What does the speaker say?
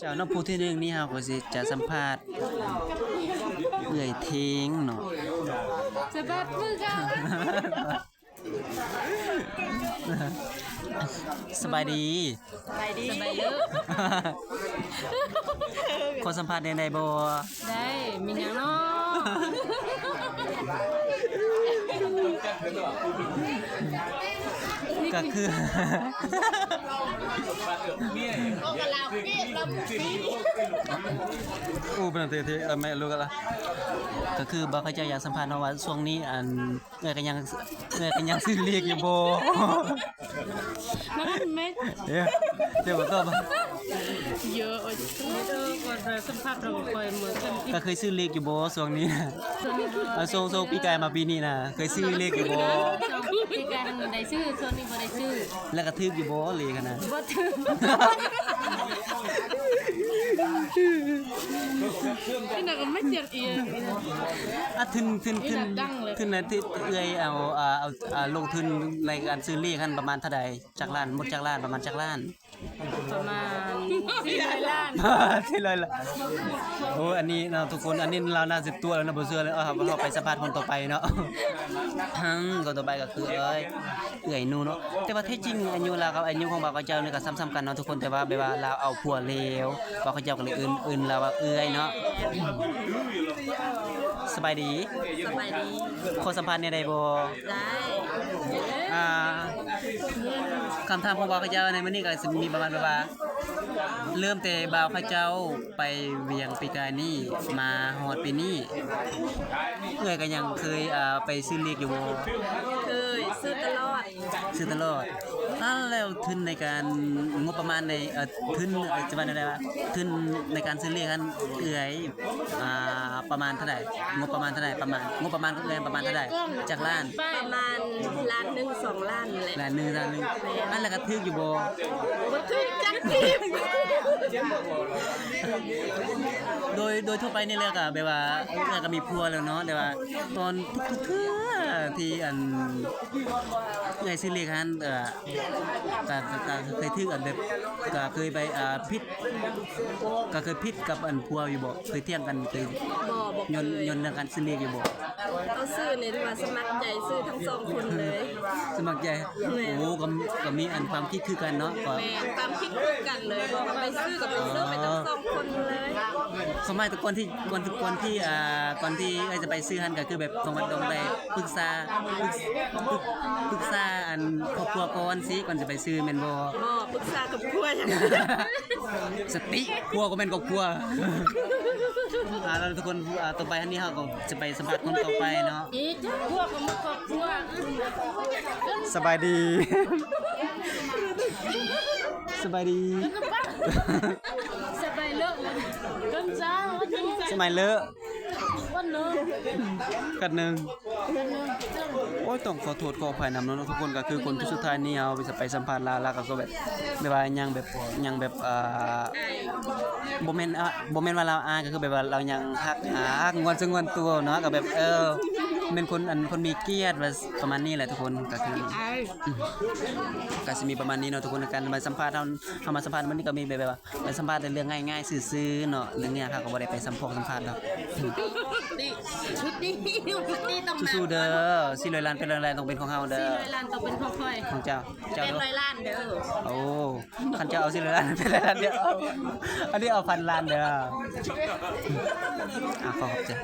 ເຈົ້າເນາະ ຜູ້ທີໜຶ່ງນີ້ເຮົາກໍຊິຈະສຳພາດເອື້ອຍເທງເນາະ. ສະບາຍມືເຈົ້າ. ສະບາຍດີ. ສະບາຍດີ. ສະບາຍເດີ. ຂໍສຳພາດແນວໃດບໍ່? ໄດ້ ມີຫຍັງເນາະ? ກໍຄື ໂອ້ ເປັນເທ ເທ ເອີ ແມ່ລູກລະ ກໍຄືບໍ່ເຂົ້າໃຈ ຢາກສຳພາດເນາະວ່າຊ່ວງນີ້ ອັນ ເອື້ອຍກໍຍັງ ເອື້ອຍກໍຍັງຊື້ເລກຢູ່ບໍ່? ນັ້ນແມ່ນ ເອີ ເຈົ້າບໍ່ຕອບ ເຍອະ ເອີ ສຳພາດເຮົາກໍຄ່ອຍເໝີກັນ ກໍເຄີຍຊື້ເລກຢູ່ບໍ່ຊ່ວງນີ້? ເອົາ ຊ່ວງ ຊ່ວງປີກາຍມາປີນີ້ນະ ເຄີຍຊື້ເລກຢູ່ບໍ່? ຊ່ວງປີກາຍຫັ້ນໄດ້ຊື້ ຊ່ວງນີ້ບໍ່ໄດ້ຊື້. ແລ້ວກໍຖືກຢູ່ບໍ່ເລກຫັ້ນນະ? ບໍ່ຖືກ. ນີ້ນະກໍມາຈຽກອີກ ອ່ະ ທຶນ ທຶນ ທຶນ ທຶນນັ້ນທີ່ເອື້ອຍເອົາ ອ່າ ເອົາ ອ່າ ລົງທຶນໃນການຊື້ເລກຫັ້ນປະມານເທົ່າໃດ? ຈັກລ້ານ? ໝົດຈັກລ້ານ? ປະມານຈັກລ້ານ? ປະມານສີ່ຮ້ອຍລ້ານ. ສີ່ຮ້ອຍລ້ານ. ໂອ້ ອັນນີ້ເນາະທຸກຄົນ ອັນນີ້ລາວໜ້າຊິຕົວະແລ້ວນະ ບໍ່ເຊື່ອເລີຍ. ເອົາ ເຮົາ ເຮົາໄປສຳພາດຄົນຕໍ່ໄປເນາະ. ຄົນຕໍ່ໄປກໍຄືເອື້ອຍ ເອື້ອຍໜູເນາະ ແຕ່ວ່າແທ້ຈິງອາຍຸລາວກັບອາຍຸຂອງບ່າວເຂົາເຈົ້ານີ້ກໍສ່ຳໆກັນເນາະທຸກຄົນ ແຕ່ວ່າແບບວ່າລາວເອົາຜົວແລ້ວ ບ່າວເຂົາເຈົ້າກໍເລີຍເອີ້ນ ເອີ້ນລາວວ່າເອື້ອຍເນາະ. ສະບາຍດີ. ສະບາຍດີ. ຂໍສຳພາດແນວໃດບໍ່? ໄດ້. ອ່າ ຄຳຖາມຂອງບ່າວເຂົາເຈົ້າໃນມື້ນີ້ກໍຊິມີປະມານແບບວ່າ ເລີ່ມແຕ່ບ່າວເຂົາເຈົ້າໄປວຽງປີກາຍນີ້ ມາຮອດປີນີ້ ເອື້ອຍກໍຍັງເຄີຍ ອ່າ ໄປຊື້ເລກຢູ່ບໍ່? ເຄີຍ ຊື້ຕະຫຼອດ. ຊື້ຕະຫຼອດ. ອ່າ ແລ້ວທຶນໃນການ ງົບປະມານໃນ ເອີ ທຶນ ເອີ ຈະວ່າແນວໃດວະ ທຶນໃນການຊື້ເລກຫັ້ນ ເອື້ອຍ ອ່າ ປະມານເທົ່າໃດ? ງົບປະມານເທົ່າໃດ? ປະມານ ງົບປະມານຂອງເອື້ອຍປະມານເທົ່າໃດ? ຈັກລ້ານ? ປະມານລ້ານໜຶ່ງ ສອງລ້ານແຫຼະ. ລ້ານໜຶ່ງ ລ້ານໜຶ່ງ. ແມ່ນ. ອັນ ແລ້ວກໍຖືກຢູ່ບໍ່? ບໍ່ຖືກຈັກກີບ. ໂດຍ ໂດຍທົ່ວໄປນີ້ແຫຼະ ກໍແບບວ່າເອື້ອຍກໍມີຜົວແລ້ວເນາະ ແຕ່ວ່າຕອນທຸກໆເທື່ອທີ່ ອັນ ເອື້ອຍຊື້ເລກຫັ້ນ ເອີ ກໍ ກໍ ກໍເຄີຍຖືກ ອັນ ແບບ ກໍເຄີຍໄປ ອ່າ ຜິດ ກໍເຄີຍຜິດກັບ ອັນ ຜົວຢູ່ບໍ່? ເຄີຍຖຽງກັນ ເຄີຍ ບໍ່ ບໍ່ເຄີຍ. ຍ້ອນ ຍ້ອນເລື່ອງການຊື້ເລກຢູ່ບໍ່? ເຮົາຊື້ນີ້ຖືວ່າສະໝັກໃຈຊື້ທັງສອງຄົນເລີຍ. ສະໝັກໃຈ. ແມ່ນ. ໂອ້ ກໍ ກໍມີ ອັນ ຄວາມຄິດຄືກັນເນາະ. ແມ່ນ ຄວາມຄິດຄືກັນເລີຍ ບອກວ່າໄປຊື້ກໍໄປຊື້ ອໍ ໄປທັງສອງຄົນເລີຍ. ສ່ວນມາກແຕ່ກ່ອນທີ່ ກ່ອນ ກ່ອນທີ່ ອ່າ ກ່ອນທີ່ເອື້ອຍຈະໄປຊື້ຫັ້ນ ກໍຄືແບບ ຕ້ອງ ຕ້ອງໄດ້ປຶກສາ ປຶກ ປຶກ ປຶກສາ ອັນ ຄອບຄົວກ່ອນຊິ ກ່ອນຈະໄປຊື້ແມ່ນບໍ່? ບໍ່ ປຶກສາຄອບຄົວ. ສະຕິ ຄົວກໍແມ່ນຄອບຄົວ. ອ່າ ແລ້ວທຸກຄົນ ອ່າ ຕໍ່ໄປຫັ້ນນີ້ເຮົາກໍຈະໄປສຳພາດຄົນຕໍ່ໄປເນາະ. ອີກ ພວກກໍມາຄອບຄົວ. ສະບາຍດີ. ສະບາຍດີ. ສະບາຍເລີ. ສະບາຍເລີ. ກັນໜຶ່ງ. ໂອ້ຍ ຕ້ອງຂໍໂທດຂໍອະໄພນຳເນາະທຸກຄົນ. ກໍຄືຄົນທີ່ສຸດທ້າຍນີ້ເຮົາໄປສຳພາດລາວ ລາວກໍຄືແບບ ແບບວ່າຍັງແບບ ຍັງແບບ ອ່າ ບໍ່ແມ່ນ ອ່າ ບໍ່ແມ່ນວ່າລາວອາຍ ກໍຄືແບບວ່າລາວຍັງຮັກ ອ່າ ຮັກງວນສະຫງວນຕົວເນາະ. ກໍແບບ ເອີ ແມ່ນຄົນ ອັນ ຄົນມີກຽດ ວ່າປະມານນີ້ແຫຼະທຸກຄົນ. ກໍຄື ອືມ ກໍຊິມີປະມານນີ້ເນາະທຸກຄົນ. ໃນການມາສຳພາດ ເຮົາ ເຮົາມາສຳພາດມື້ນີ້ກໍມີແບບ ແບບວ່າ ໄປສຳພາດແຕ່ເລື່ອງງ່າຍໆຊື່ໆເນາະ. ເລື່ອງຍາກເຮົາກໍບໍ່ໄດ້ໄປສຳພອກສຳພາດດອກ. ສູ້ໆເດີ. ສີ່ຮ້ອຍລ້ານ ແປດຮ້ອຍລ້ານ ຕ້ອງເປັນຂອງເຮົາເດີ. ສີ່ຮ້ອຍລ້ານ ຕ້ອງເປັນຂອງຂ້ອຍ. ຂອງເຈົ້າ. ເຈົ້າເດີ. ແປດຮ້ອຍລ້ານເດີ. ໂອ້ ຄັນເຈົ້າເອົາສີ່ຮ້ອຍລ້ານ ແປດຮ້ອຍລ້ານເດີ. ອັນນີ້ເອົາພັນລ້ານເດີ. ອ່າ ຂໍຂອບໃຈ.